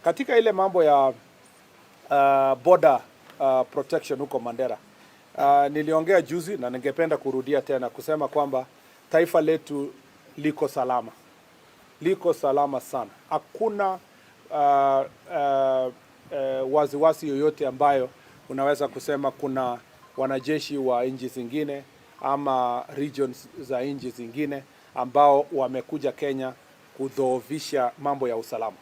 Katika ile mambo ya border protection huko Mandera, niliongea juzi na ningependa kurudia tena kusema kwamba taifa letu liko salama, liko salama sana. Hakuna wasiwasi yoyote ambayo unaweza kusema kuna wanajeshi wa nchi zingine ama regions za nchi zingine ambao wamekuja Kenya kudhoofisha mambo ya usalama.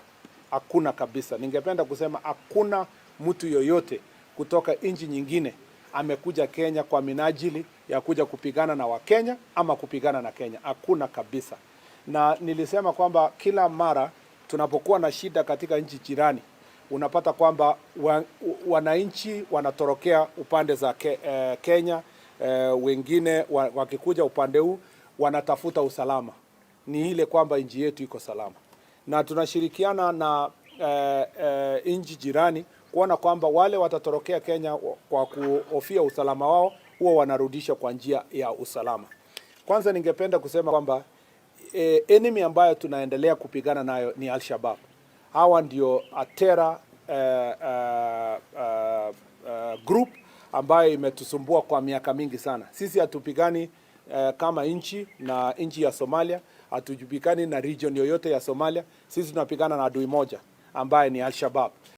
Hakuna kabisa. Ningependa kusema hakuna mtu yoyote kutoka nchi nyingine amekuja Kenya kwa minajili ya kuja kupigana na Wakenya ama kupigana na Kenya. Hakuna kabisa. Na nilisema kwamba kila mara tunapokuwa na shida katika nchi jirani, unapata kwamba wananchi wanatorokea upande za Kenya, wengine wakikuja upande huu wanatafuta usalama. Ni ile kwamba nchi yetu iko salama, na tunashirikiana na nchi jirani kuona kwamba wale watatorokea Kenya kwa kuhofia usalama wao huwa wanarudisha kwa njia ya usalama. Kwanza ningependa kusema kwamba enemy ambayo tunaendelea kupigana nayo ni Al-Shabaab. Hawa ndio a terror group ambayo imetusumbua kwa miaka mingi sana. Sisi hatupigani kama nchi na nchi ya Somalia, hatupigani na region yoyote ya Somalia. Sisi tunapigana na adui moja ambaye ni Al-Shabaab.